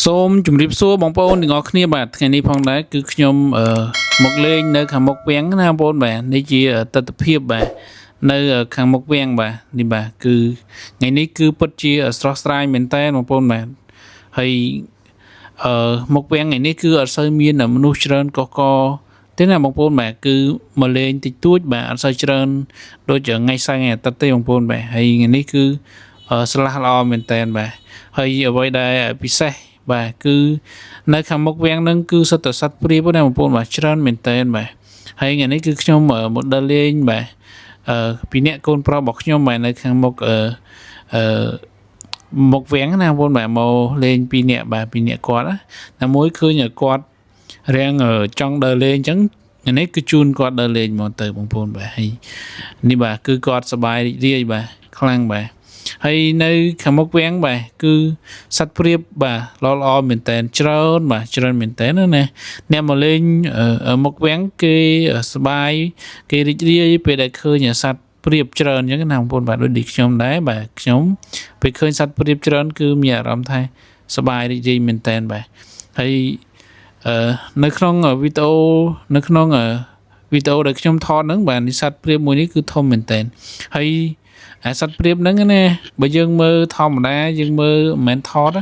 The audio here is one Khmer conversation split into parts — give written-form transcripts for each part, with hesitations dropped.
សូមជម្រាបសួរបងប្អូនទាំងអស់គ្នាបាទថ្ងៃនេះផងដែរគឺខ្ញុំអឺមកលេងនៅខាងមុខវាំងណាបងប្អូនបាទនេះជាទស្សនភាពបាទនៅខាងមុខវាំងបាទនេះបាទគឺថ្ងៃនេះគឺពិតជាស្រស់ស្រាយមែនតើបងប្អូនបាទហើយអឺមុខវាំងថ្ងៃនេះគឺអត់សូវមានមនុស្សច្រើនកកទេណាបងប្អូនបាទគឺមកលេងតិចតួចបាទអត់សូវច្រើនដូចថ្ងៃសៅរ៍ថ្ងៃអាទិត្យទេបងប្អូនបាទហើយថ្ងៃនេះគឺស្លាស់ល្អមែនតើបាទហើយអ្វីដែលពិសេសបាទគឺនៅខាងមុខវាំងហ្នឹងគឺសុទ្ធតែសត្វព្រាបណាបងប្អូនបាទច្រើនមែនតើបាទហើយថ្ងៃនេះគឺខ្ញុំមកដើរលេងបាទអឺពីអ្នកកូនប្រុសរបស់ខ្ញុំបាទនៅខាងមុខអឺអឺមុខវាំងណាបងប្អូនបាទមកលេងពីរនាក់បាទពីរនាក់គាត់ណាមួយឃើញគាត់រាំងចង់ដើរលេងអញ្ចឹងថ្ងៃនេះគឺជូនគាត់ដើរលេងមកទៅបងប្អូនបាទហើយនេះបាទគឺគាត់សប្បាយរីករាយបាទខ្លាំងបាទហើយនៅខាងមុខវាំងបាទគឺសត្វព្រាបបាទល្អល្អមែនតែនច្រើនបាទច្រើនមែនតែនណាអ្នកមកលេងមុខវាំងគេសប្បាយគេរីករាយពេលដែលឃើញសត្វព្រាបច្រើនអញ្ចឹងណាបងប្អូនបាទដូចនេះខ្ញុំដែរបាទខ្ញុំពេលឃើញសត្វព្រាបច្រើនគឺមានអារម្មណ៍ថាសប្បាយរីករាយមែនតែនបាទហើយអឺនៅក្នុងវីដេអូនៅក្នុងវីដេអូដែលខ្ញុំថតហ្នឹងបាទនេះសត្វព្រាបមួយនេះគឺធំមែនតែនហើយអាសត្វព្រាបហ្នឹងណាបើយើងមើលធម្មតាយើងមើលមិនមែនថត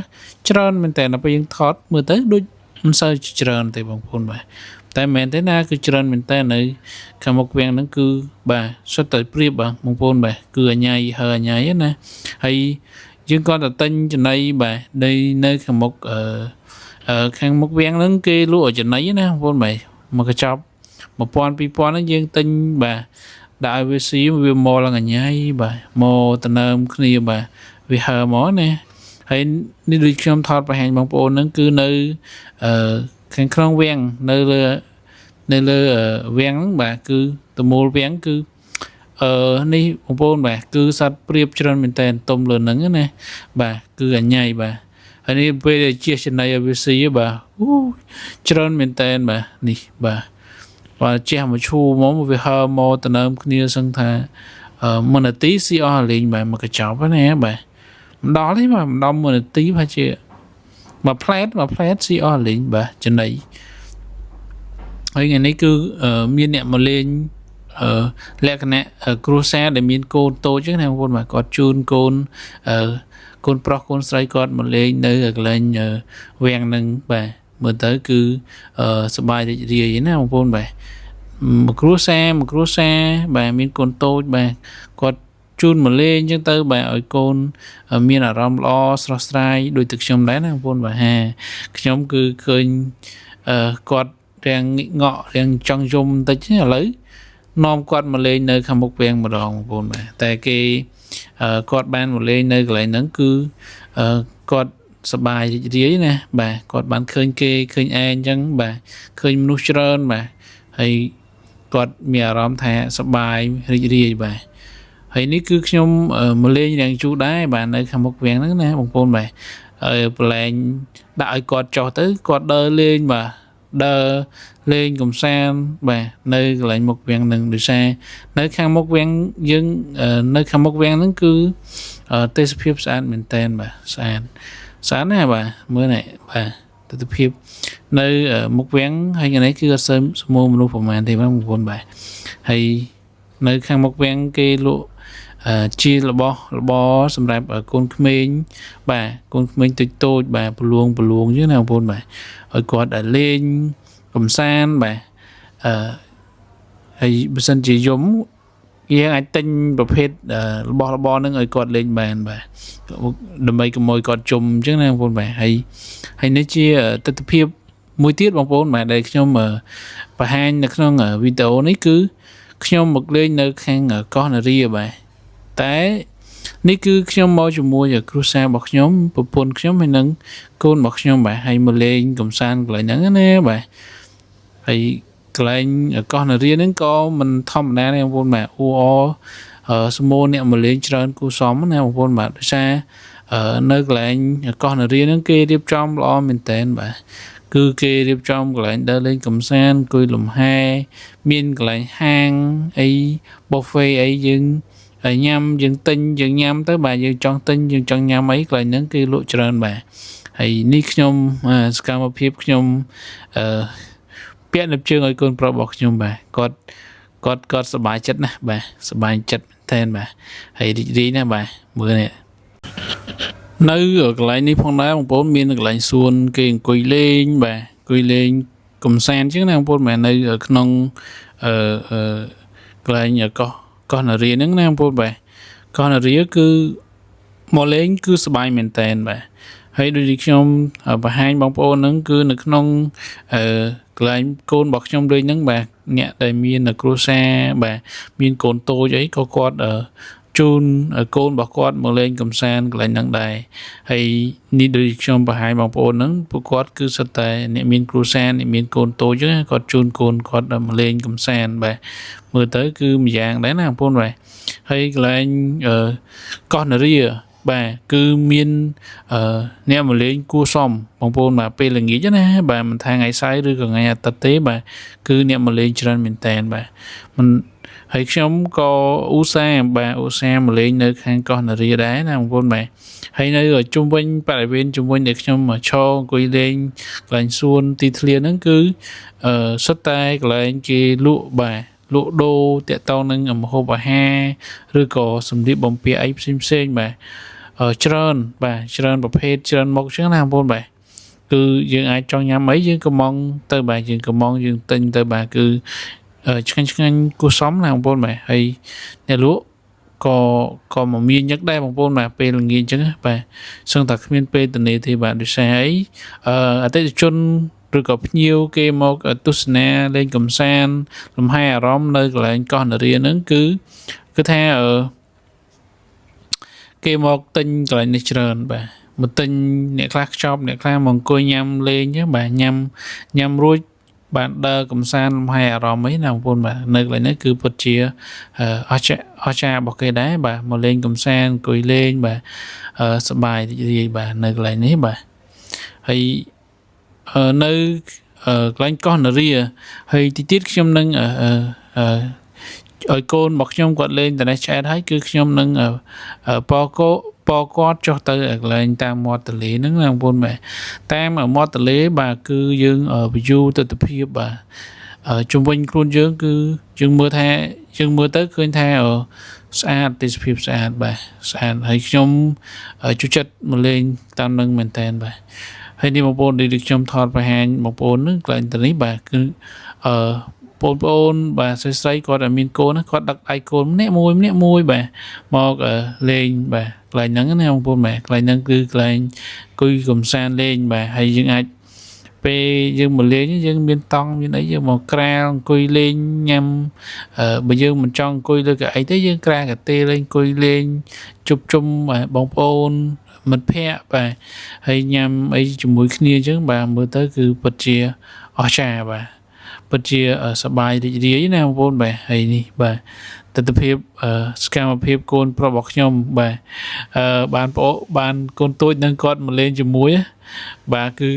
ច្រើនមែនតើដល់ពេលយើងថតមើលទៅដូចមិនសូវច្រើនទេបងប្អូនបាទតែមែនទេណាគឺច្រើនមែនតើនៅខាងមុខវាំងហ្នឹងគឺបាទសុទ្ធតែព្រាបបាទបងប្អូនបាទគឺអញ្ញាយហើអញ្ញាយណាហើយយើងគាត់តែទិញចំណីបាទនៅនៅខាងមុខអឺខាងមុខវាំងហ្នឹងគេលក់ឲ្យចំណីណាបងប្អូនបាទមកកញ្ចប់1000 2000ហ្នឹងយើងទិញបាទដាក់ឲ្យវាស៊ីវាមកឡើងអញ្ញាយបាទមកតំណើមគ្នាបាទវាហើមកណាហើយនេះដូចខ្ញុំថតបង្ហាញបងប្អូនហ្នឹងគឺនៅអឺខាងក្នុងវាំងនៅលើនៅលើវាំងហ្នឹងបាទគឺតមូលវាំងគឺអឺនេះបងប្អូនបាទគឺសត្វព្រាបច្រើនមែនតើទុំលើហ្នឹងណាបាទគឺអញ្ញាយបាទហើយនេះពេលដែលជាចំណីឲ្យវាស៊ីបាទអូច្រើនមែនតើបាទនេះបាទបាទជះមកឈូមកវាហើមកតំណើមគ្នាសឹងថាមួយនាទីស៊ីអស់លេងបាទមកកញ្ចប់ណាបាទមិនដល់ទេបាទមិនដល់មួយនាទីប្រហែលជាមួយផ្លែតមួយផ្លែតស៊ីអស់លេងបាទចំណីហើយថ្ងៃនេះគឺមានអ្នកមកលេងអឺលក្ខណៈគ្រួសារដែលមានកូនតូចចឹងណាបងប្អូនបាទគាត់ជូនកូនអឺកូនប្រុសកូនស្រីគាត់មកលេងនៅកន្លែងវាំងនឹងបាទមើលទៅគឺសប្បាយរីករាយណាបងប្អូនបាទមួយគ្រួសារមួយគ្រួសារបាទមានកូនតូចបាទគាត់ជូនមកលេងអញ្ចឹងទៅបាទឲ្យកូនមានអារម្មណ៍ល្អស្រស់ស្រាយដូចតែខ្ញុំដែរណាបងប្អូនបាទហាខ្ញុំគឺឃើញអឺគាត់រាងងក់រាងចង់យំបន្តិចឥឡូវនាំគាត់មកលេងនៅខាងមុខវាំងម្ដងបងប្អូនបាទតែគេគាត់បានមកលេងនៅកន្លែងហ្នឹងគឺគាត់សប្បាយរីករាយណាបាទគាត់បានឃើញគេឃើញឯងអញ្ចឹងបាទឃើញមនុស្សច្រើនបាទហើយគាត់មានអារម្មណ៍ថាសប្បាយរីករាយបាទហើយនេះគឺខ្ញុំមកលេងរាងជូរដែរបាទនៅខាងមុខវាំងហ្នឹងណាបងប្អូនបាទហើយប្រឡែងដាក់ឲ្យគាត់ចុះទៅគាត់ដើរលេងបាទដើរលេងកំសាន្តបាទនៅកន្លែងមុខវាំងហ្នឹងដោយសារនៅខាងមុខវាំងយើងនៅខាងមុខវាំងហ្នឹងគឺទេសភាពស្អាតមែនតែនបាទស្អាតស្អាតណាស់បាទមើលនេះបាទទស្សនភាពនៅមុខវាំងហើយថ្ងៃនេះគឺអត់សូវស្មូមនុស្សប្រហែលទេបងប្អូនបាទហើយនៅខាងមុខវាំងគេលក់ជារបស់របរសម្រាប់កូនក្មេងបាទកូនក្មេងតូចតូចបាទប្រលួងប្រលួងចឹងណាបងប្អូនបាទឲ្យគាត់លេងកំសាន្តបាទអឺហើយបើសិនជាយំយើងអាចទិញប្រភេទរបស់របរហ្នឹងឲ្យគាត់លេងបានបាទដើម្បីកុំឲ្យគាត់ជុំអញ្ចឹងណាបងប្អូនបាទហើយហើយនេះជាទស្សនភាពមួយទៀតបងប្អូនបាទដែលខ្ញុំបង្ហាញនៅក្នុងវីដេអូនេះគឺខ្ញុំមកលេងនៅខាងកោះនរាបាទតែនេះគឺខ្ញុំមកជាមួយគ្រួសាររបស់ខ្ញុំប្រពន្ធខ្ញុំហើយនិងកូនរបស់ខ្ញុំបាទហើយមកលេងកំសាន្តកន្លែងហ្នឹងណាបាទហើយកន្លែងកោះនរាហ្នឹងក៏មិនធម្មតាទេបងប្អូនបាទអ៊ូអស្មូអ្នកមកលេងច្រើនគួរសមណាបងប្អូនបាទដោយសារនៅកន្លែងកោះនរាហ្នឹងគេរៀបចំល្អមែនតើបាទគឺគេរៀបចំកន្លែងដើរលេងកំសាន្តអង្គុយលំហែមានកន្លែងហាងអី buffet អីយើងហើយញ៉ាំយើងទិញយើងញ៉ាំទៅបាទយើងចង់ទិញយើងចង់ញ៉ាំអីកន្លែងហ្នឹងគេលក់ច្រើនបាទហើយ ហើយនេះខ្ញុំសកម្មភាពខ្ញុំអឺពាក់នៅជើងឲ្យកូនប្រុសរបស់ខ្ញុំបាទគាត់គាត់គាត់សប្បាយចិត្តណាស់បាទសប្បាយចិត្តមែនទែនបាទហើយរីករាយណាស់បាទមើលនេះនៅកន្លែងនេះផងដែរបងប្អូនមានកន្លែងសួនគេអង្គុយលេងបាទអង្គុយលេងកំសាន្តជាងណាបងប្អូនបាទនៅក្នុងអឺអឺកន្លែងកោះកោះនារីហ្នឹងណាបងប្អូនបាទកោះនារីគឺមកលេងគឺសប្បាយមែនតែនបាទហើយដូចที่ខ្ញុំបង្ហាញបងប្អូនហ្នឹងគឺនៅក្នុងអឺកន្លែងកូនរបស់ខ្ញុំលេងហ្នឹងបាទអ្នកដែលមានគ្រួសារបាទមានកូនតូចអីក៏គាត់ជូនកូនរបស់គាត់មកលេងកំសាន្តកន្លែងហ្នឹងដែរហើយនេះដូចខ្ញុំបង្ហាញបងប្អូនហ្នឹងពួកគាត់គឺសុទ្ធតែអ្នកមានគ្រួសារអ្នកមានកូនតូចហ្នឹងគាត់ជូនកូនគាត់មកលេងកំសាន្តបាទមើលទៅគឺម្យ៉ាងដែរណាបងប្អូនបាទហើយកន្លែងកោះនរាបាទគឺមានអឺអ្នកមកលេងគួសមបងប្អូនបាទពេលល្ងាចណាបាទមិនថាថ្ងៃសៅរ៍ឬក៏ថ្ងៃអាទិត្យទេបាទគឺអ្នកមកលេងច្រើនមែនតែនបាទមិនហើយខ្ញុំក៏ឧស្សាហ៍បាទឧស្សាហ៍មកលេងនៅខាងកោះនរាដែរណាបងប្អូនបាទហើយនៅជុំវិញបរិវេណជុំវិញដែលខ្ញុំឈរអង្គុយលេងកន្លែងសួនទីធ្លាហ្នឹងគឺអឺសុទ្ធតែកន្លែងគេលក់បាទលក់ដូរតាក់ទងនឹងម្ហូបអាហារឬក៏សម្លៀកបំពាក់អីផ្សេងផ្សេងបាទច្រើនបាទច្រើនប្រភេទច្រើនមុខចឹងណាបងប្អូនបាទគឺយើងអាចចង់ញ៉ាំអីយើងក៏មងទៅបាទយើងក៏មងយើងទិញទៅបាទគឺឆ្ងាញ់ឆ្ងាញ់គួរសមណាបងប្អូនបាទហើយអ្នកលក់ក៏ក៏មមាញឹកដែរបងប្អូនបាទពេលល្ងាចអញ្ចឹងបាទសឹងតែគ្មានពេលទំនេរទេបាទដោយសារអីអតិថិជនឬក៏ភ្ញៀវគេមកទស្សនាលេងកំសាន្តលំហែអារម្មណ៍នៅកន្លែងកោះនរាហ្នឹងគឺគឺថាអឺគេមកទិញកន្លែងនេះច្រើនបាទមកទិញអ្នកខ្លះខ្ចប់អ្នកខ្លះមកអង្គុយញ៉ាំលេងចឹងបាទញ៉ាំញ៉ាំរួចបាទដើរកំសាន្តលំហែអារម្មណ៍អីណាបងប្អូនបាទនៅកន្លែងនេះគឺពិតជាអស្ចារ្យអស្ចារ្យរបស់គេដែរបាទមកលេងកំសាន្តអង្គុយលេងបាទសប្បាយរីករាយបាទនៅកន្លែងនេះបាទហើយនៅកន្លែងកោះនរាហើយទីទៀតខ្ញុំនឹងអឺឲ្យកូនរបស់ខ្ញុំគាត់លេងតនេះឆ្អែតហើយគឺខ្ញុំនឹងបកោបគាត់ចុះទៅកន្លែងតាមមាត់ទន្លេហ្នឹងណាបងប្អូនបាទតាមមាត់ទន្លេបាទគឺយើង view ទស្សនភាពបាទជុំវិញខ្លួនយើងគឺយើងមើលថាយើងមើលទៅឃើញថាស្អាតទេសភាពស្អាតបាទស្អាតហើយខ្ញុំចូលចិត្តមកលេងតាមនឹងមែនតែនបាទហើយនេះបងប្អូនដែលខ្ញុំថតបង្ហាញបងប្អូនហ្នឹងកន្លែងទៅនេះបាទគឺអឺបងប្អូនបាទស្រីស្រីគាត់តែមានកូនគាត់ដឹកដៃកូនម្នាក់មួយម្នាក់មួយបាទមកលេងបាទកន្លែងហ្នឹងណាបងប្អូនបាទកន្លែងហ្នឹងគឺកន្លែងអង្គុយកំសាន្តលេងបាទហើយយើងអាចពេលយើងមកលេងយើងមានតង់មានអីយើងមកក្រាលអង្គុយលេងញ៉ាំបើយើងមិនចង់អង្គុយលើកៅអីទេយើងក្រាលកាទេលេងអង្គុយលេងជប់ជុំបងប្អូនមិត្តភ័ក្តិបាទហើយញ៉ាំអីជាមួយគ្នាអញ្ចឹងបាទមើលទៅគឺពិតជាអស្ចារ្យបាទពិតជាសប្បាយរីករាយណាបងប្អូនបាទហើយនេះបាទទស្សនភាពសកម្មភាពកូនប្រុសរបស់ខ្ញុំបាទអឺបានប្អូបានកូនតូចនឹងគាត់មកលេងជាមួយបាទគឺ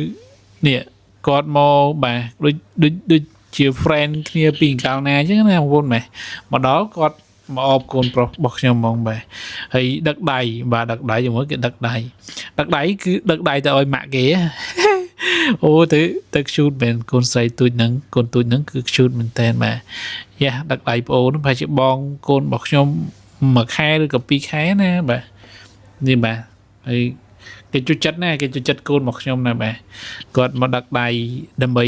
នេះគាត់មកបាទដូចដូចដូចជា friend គ្នាពីកាលណាអញ្ចឹងណាបងប្អូនបាទមកដល់គាត់មកអបកូនប្រុសរបស់ខ្ញុំហ្មងបាទហើយដឹកដៃបាទដឹកដៃជាមួយគេដឹកដៃដឹកដៃគឺដឹកដៃទៅឲ្យម៉ាក់គេអូទៅទៅ cute មែនកូនស្រីទូចហ្នឹងកូនទូចហ្នឹងគឺ cute មែនតើបាទយ៉ាដឹកដៃប្អូនប្រហែលជាបងកូនរបស់ខ្ញុំមួយខែឬក៏ពីរខែណាបាទនេះបាទហើយគេជួយចិត្តណាគេជួយចិត្តកូនរបស់ខ្ញុំណាបាទគាត់មកដឹកដៃដើម្បី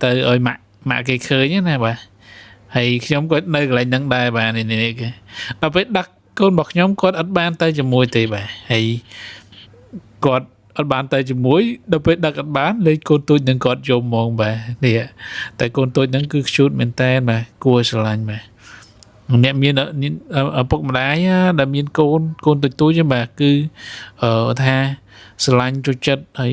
ទៅឲ្យម៉ាក់ម៉ាក់គេឃើញណាបាទហើយខ្ញុំក៏នៅកន្លែងហ្នឹងដែរបាទនេះនេះគេដល់ពេលដឹកកូនរបស់ខ្ញុំគាត់អត់បានទៅជាមួយទេបាទហើយគាត់អត់បានទៅជាមួយដល់ពេលដឹកអត់បានលេខកូនទូចនឹងគាត់យំហ្មងបាទនេះតែកូនទូចហ្នឹងគឺ cute មែនតើបាទគួរស្រឡាញ់បាទអ្នកមានឪពុកម្ដាយដែលមានកូនកូនទូចទូចបាទគឺអឺថាស្រឡាញ់ចូលចិត្តហើយ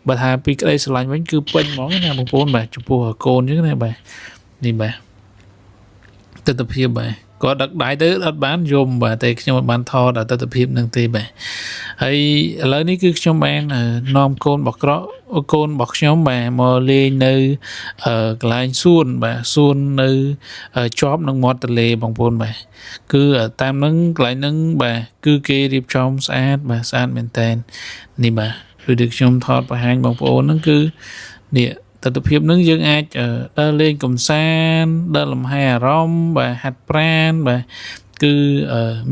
បើថាពីក្តីស្រឡាញ់វិញគឺពេញហ្មងណាបងប្អូនបាទចំពោះកូនអញ្ចឹងណាបាទនេះបាទទស្សនភាពបាទគាត់ដឹកដៃទៅអត់បានយំបាទតែខ្ញុំអត់បានថតទស្សនភាពនឹងទេបាទហើយឥឡូវនេះគឺខ្ញុំបាននាំកូនរបស់ក្រកូនរបស់ខ្ញុំបាទមកលេងនៅកន្លែងសួនបាទសួននៅជាប់នឹងមាត់ទន្លេបងប្អូនបាទគឺតាមនឹងកន្លែងហ្នឹងបាទគឺគេរៀបចំស្អាតបាទស្អាតមែនតើនេះបាទ ដូចដែលខ្ញុំថតបង្ហាញបងប្អូនហ្នឹងគឺនេះទស្សនភាពហ្នឹងយើងអាចដើរលេងកំសាន្តដើរលំហែអារម្មណ៍បាទហាត់ប្រាណបាទគឺ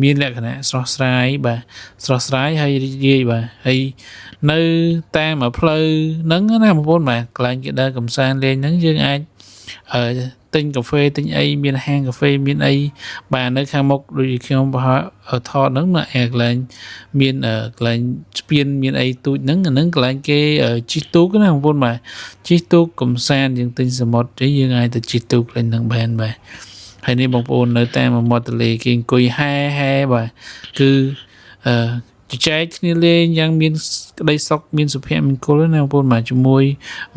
មានលក្ខណៈស្រស់ស្រាយបាទស្រស់ស្រាយហើយរីករាយបាទហើយនៅតាមផ្លូវហ្នឹងណាបងប្អូនបាទកន្លែងគេដើរកំសាន្តលេងហ្នឹងយើងអាចអឺទិញកាហ្វេទិញអីមានហាងកាហ្វេមានអីបាទនៅខាងមុខដូចជាខ្ញុំប្រហែលថតហ្នឹងណាកន្លែងមានកន្លែងស្ពានមានអីទូចហ្នឹងអាហ្នឹងកន្លែងគេជិះទូកណាបងប្អូនបាទជិះទូកកំសាន្តយើងទិញសមុទ្រអីយើងអាចទៅជិះទូកលេងហ្នឹងបានបាទហើយនេះបងប្អូននៅតាមមាត់ទន្លេគេអង្គុយហែហែបាទគឺអឺជជែកគ្នាលេងយ៉ាងមានក្តីសុខមានសុភមង្គលណាបងប្អូនបាទជាមួយ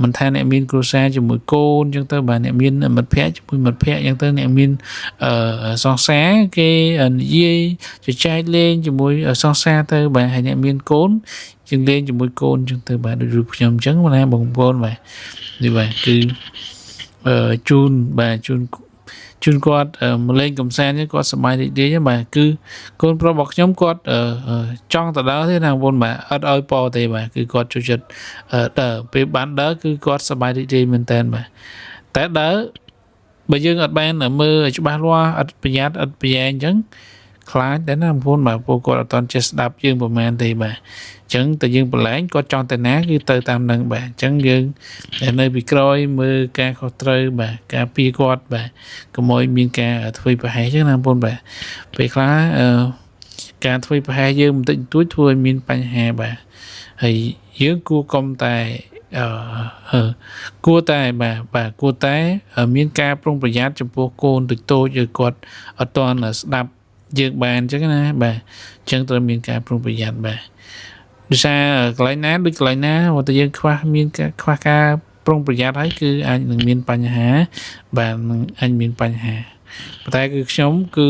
មិនថាអ្នកមានគ្រួសារជាមួយកូនអញ្ចឹងទៅបាទអ្នកមានមិត្តភ័ក្តិជាមួយមិត្តភ័ក្តិអញ្ចឹងទៅអ្នកមានអឺសង្សារគេនិយាយជជែកលេងជាមួយសង្សារទៅបាទហើយអ្នកមានកូនជាងលេងជាមួយកូនអញ្ចឹងទៅបាទដូចរូបខ្ញុំអញ្ចឹងណាបងប្អូនបាទនេះបាទគឺអឺជូនបាទជូនជូនគាត់មកលេងកំសាន្តគាត់សប្បាយរីករាយបាទគឺកូនប្រុសរបស់ខ្ញុំគាត់ចង់ទៅដើរទេណាបងប្អូនបាទអត់ឲ្យប៉ទេបាទគឺគាត់ចូលចិត្តដើរពេលបានដើរគឺគាត់សប្បាយរីករាយមែនតើបាទតែដើរបើយើងអត់បានមើលឲ្យច្បាស់លាស់អត់ប្រយ័ត្នអត់ប្រយែងអញ្ចឹងខ្លាចតែណាបងប្អូនបាទពួកគាត់អត់ទាន់ចេះស្ដាប់យើងប្រហែលទេបាទអញ្ចឹងតែយើងប្រឡែងគាត់ចង់ទៅណាគឺទៅតាមនឹងបាទអញ្ចឹងយើងនៅពីក្រោយមើលការខុសត្រូវបាទការពីគាត់បាទកុំឲ្យមានការធ្វើប្រហែសអញ្ចឹងណាបងប្អូនបាទពេលខ្លះអឺការធ្វើប្រហែសយើងបន្តិចបន្តួចធ្វើឲ្យមានបញ្ហាបាទហើយយើងគួរកុំតែអឺគួរតែបាទបាទគួរតែមានការប្រុងប្រយ័ត្នចំពោះកូនតូចតូចឬគាត់អត់ទាន់ស្ដាប់យើងបានអញ្ចឹងណាបាទអញ្ចឹងត្រូវមានការប្រុងប្រយ័ត្នបាទដោយសារកន្លែងណាដូចកន្លែងណាបើតែយើងខ្វះមានការខ្វះការប្រុងប្រយ័ត្នហើយគឺអាចនឹងមានបញ្ហាបាទនឹងអាចមានបញ្ហាប៉ុន្តែគឺខ្ញុំគឺ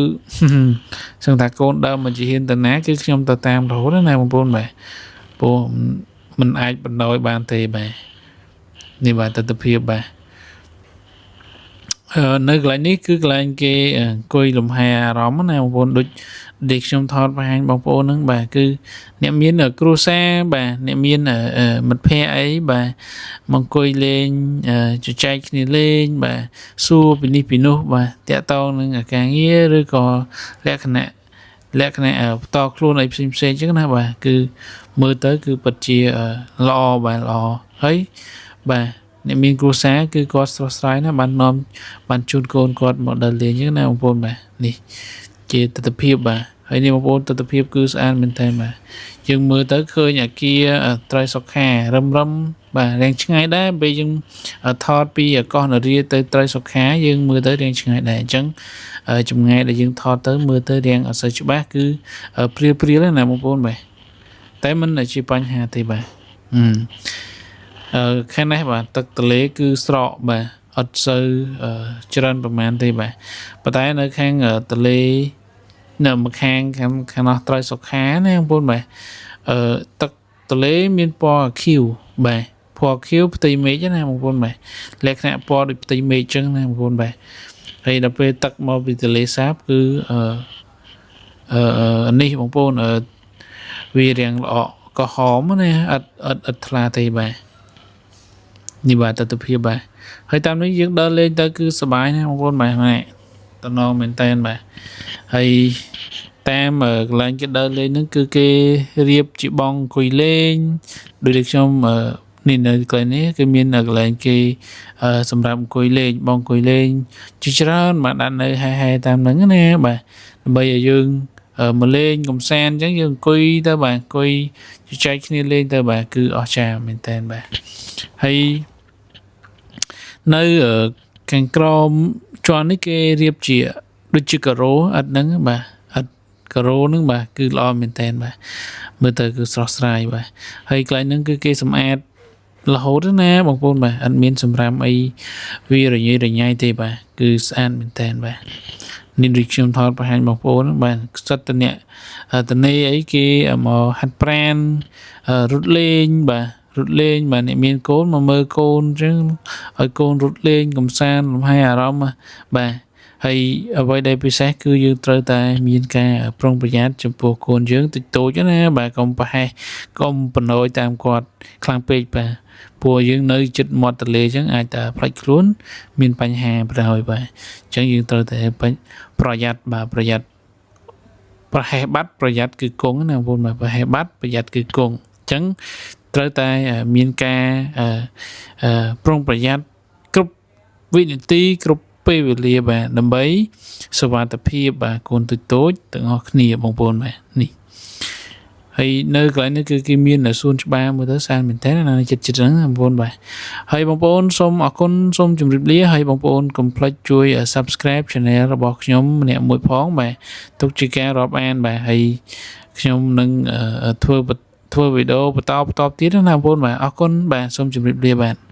សឹងថាកូនដើមមកជាហ៊ានទៅណាគឺខ្ញុំទៅតាមរហូតណាបងប្អូនបាទព្រោះมันអាចបណ្ដោយបានទេបាទនេះបាទទស្សនភាពបាទអឺនៅកន្លែងនេះគឺកន្លែងគេអង្គុយលំហែអារម្មណ៍ណាបងប្អូនដូចដែលខ្ញុំថតបង្ហាញបងប្អូនហ្នឹងបាទគឺអ្នកមានគ្រួសារបាទអ្នកមានមិត្តភ័ក្តិអីបាទមកអង្គុយលេងជជែកគ្នាលេងបាទសួរពីនេះពីនោះបាទតាក់ទងនឹងការងារឬក៏លក្ខណៈលក្ខណៈបន្តខ្លួនអីផ្សេងផ្សេងអញ្ចឹងណាបាទគឺមើលទៅគឺពិតជាល្អបាទល្អហើយបាទអ្នកមានគ្រួសារគឺគាត់ស្រស់ស្រាយណាស់បាននាំបានជូនកូនគាត់មកដល់លេងអញ្ចឹងណាបងប្អូនបាទនេះជាទស្សនភាពបាទហើយនេះបងប្អូនទស្សនភាពគឺស្អាតមែនតើបាទយើងមើលទៅឃើញអាគារត្រីសុខារឹមរឹមបាទរៀងឆ្ងាយដែរពេលយើងថតពីកោះនរាទៅត្រីសុខាយើងមើលទៅរៀងឆ្ងាយដែរអញ្ចឹងចម្ងាយដែលយើងថតទៅមើលទៅរៀងអត់សូវច្បាស់គឺព្រាលព្រាលណាបងប្អូនបាទតែមិនជាបញ្ហាទេបាទអឺខាងនេះបាទទឹកទន្លេគឺស្រកបាទអត់សូវច្រើនប្រហែលទេបាទប៉ុន្តែនៅខាងទន្លេនៅម្ខាងខាងខាងនោះត្រូវសុខាណាបងប្អូនបាទអឺទឹកទន្លេមានពណ៌ខៀវបាទពណ៌ខៀវផ្ទៃមេឃណាបងប្អូនបាទលក្ខណៈពណ៌ដូចផ្ទៃមេឃអញ្ចឹងណាបងប្អូនបាទហើយដល់ពេលទឹកមកពីទន្លេសាបគឺអឺអឺនេះបងប្អូនអឺវារាងល្អក្រហមណាអត់អត់អត់ថ្លាទេបាទនេះបាទទស្សនភាពបាទហើយតាមនេះយើងដើរលេងទៅគឺសប្បាយណាស់បងប្អូនបាទម៉ែតំណងមែនតែនបាទហើយតាមកន្លែងគេដើរលេងហ្នឹងគឺគេរៀបជាបងអង្គុយលេងដូចដែលខ្ញុំនេះនៅកន្លែងនេះគឺមានកន្លែងគេសម្រាប់អង្គុយលេងបងអង្គុយលេងជាច្រើនបាទដាក់នៅហែហែតាមហ្នឹងណាបាទដើម្បីឲ្យយើងមកលេងកំសាន្តអញ្ចឹងយើងអង្គុយទៅបាទអង្គុយជជែកគ្នាលេងទៅបាទគឺអស្ចារ្យមែនតើបាទហើយនៅខាងក្រោមជាន់នេះគេរៀបជាដូចជាការ៉ូអត់ហ្នឹងបាទអត់ការ៉ូហ្នឹងបាទគឺល្អមែនតើបាទមើលទៅគឺស្រស់ស្រាយបាទហើយកន្លែងហ្នឹងគឺគេសម្អាតរហូតណាបងប្អូនបាទអត់មានសម្រាមអីវារញ៉េរញ៉ៃទេបាទគឺស្អាតមែនតើបាទនេះដូចខ្ញុំថតបង្ហាញបងប្អូនបាទសិតតអ្នកតនេអីគេមកហាត់ប្រានរត់លេងបាទរត់លេងបាទអ្នកមានកូនមកមើលកូនអញ្ចឹងឲ្យកូនរត់លេងកំសាន្តលំហែអារម្មណ៍បាទ ហើយអ្វីដែលពិសេសគឺយើងត្រូវតែមានការប្រុងប្រយ័ត្នចំពោះកូនយើងតិចតូចណាបាទកុំប្រហែសកុំបណ្ដោយតាមគាត់ខ្លាំងពេកបាទព្រោះយើងនៅជិតមាត់ទន្លេអញ្ចឹងអាចតែផ្លាច់ខ្លួនមានបញ្ហាប្រហើយបាទអញ្ចឹងយើងត្រូវតែប្រយ័ត្នបាទប្រយ័ត្នប្រហែសបាត់ប្រយ័ត្នគឺគង់ណាបងប្អូនបាទប្រហែសបាត់ប្រយ័ត្នគឺគង់អញ្ចឹងត្រូវតែមានការប្រុងប្រយ័ត្នគ្រប់វិនាទីគ្រប់ពេលវេលាបាទដើម្បីសុវត្ថិភាពបាទកូនតូចតូចទាំងអស់គ្នាបងប្អូនបាទនេះហើយនៅកន្លែងនេះគឺគេមានសួនច្បារមួយទៅសានមែនតើណាចិត្តចិត្តហ្នឹងបងប្អូនបាទហើយបងប្អូនសូមអរគុណសូមជម្រាបលាហើយបងប្អូនកុំភ្លេចជួយ Subscribe Channel របស់ខ្ញុំម្នាក់មួយផងបាទទុកជាការរាប់អានបាទហើយខ្ញុំនឹងធ្វើធ្វើវីដេអូបន្តបន្តទៀតណាបងប្អូនបាទអរគុណបាទសូមជម្រាបលាបាទ។